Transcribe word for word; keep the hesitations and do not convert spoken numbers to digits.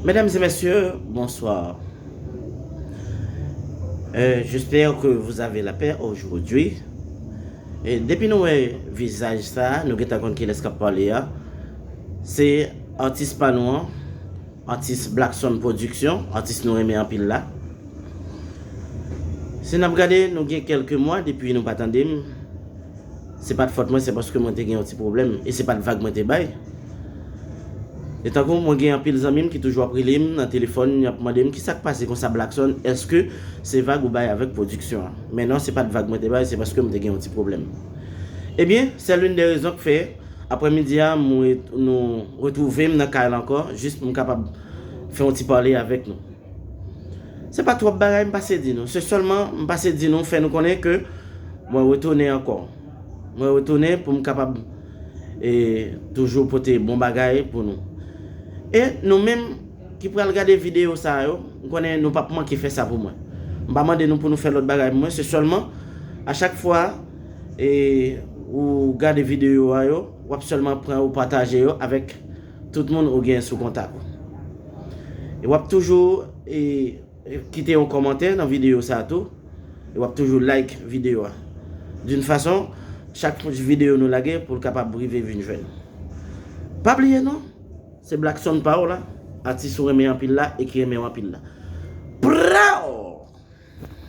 Mesdames et messieurs, bonsoir. Euh, j'espère que vous avez la paix aujourd'hui. E depi nou wè vizaj sa, nou gentan konn kilès k ap pale a. Se atis pa nou an, atis Blackson Production, atis nou renmen anpil la. Si n ap gade, nou gen kèlke mwa depi nou pa tande m. Se pa t fòt mwen, se paske mwen te gen yon ti pwoblèm. E se pa t vag mwen te bay. E tankou mwen gen anpil zanmi m ki toujou ap rele m nan telefòn, y ap mande m kisa k pase konsa Blackson, èske se vag ou bay avèk pwodiksyon an? Men non, se pa t vag mwen te bay, se paske m te gen yon ti pwoblèm. Ebyen, c'est l'une des raisons k fè, aprèmidi a, mwen, nou retwouve m nan kay la ankò, jis pou m kapab fè yon ti pale avèk nou. Se pa twòp bagay m pase di nou. Se sèlman m pase di nou, fè nou konnen ke mwen retounen ankò. Mwen retounen pou m kapab e, toujou pote bon bagay pou nou. E nou menm ki pral gade videyo sa yo, m konnen nou p ap manke fè sa pou mwen. M pa mande nou pou nou fè lòt bagay pou mwen, se sèlman a chak fwa e, ou gade videyo a yo, w ap sèlman pran ou pataje yo avèk tout moun ou gen sou kontak ou. E w ap toujou e, kite yon kòmantè nan videyo sa tou. E w ap toujou like videyo a. D'une façon, chak videyo nou lage pou l kapab rive vin jwenn. Pa bliye non, se Blackson pa w la, atis ou renmen anpil la e ki renmen w anpil la.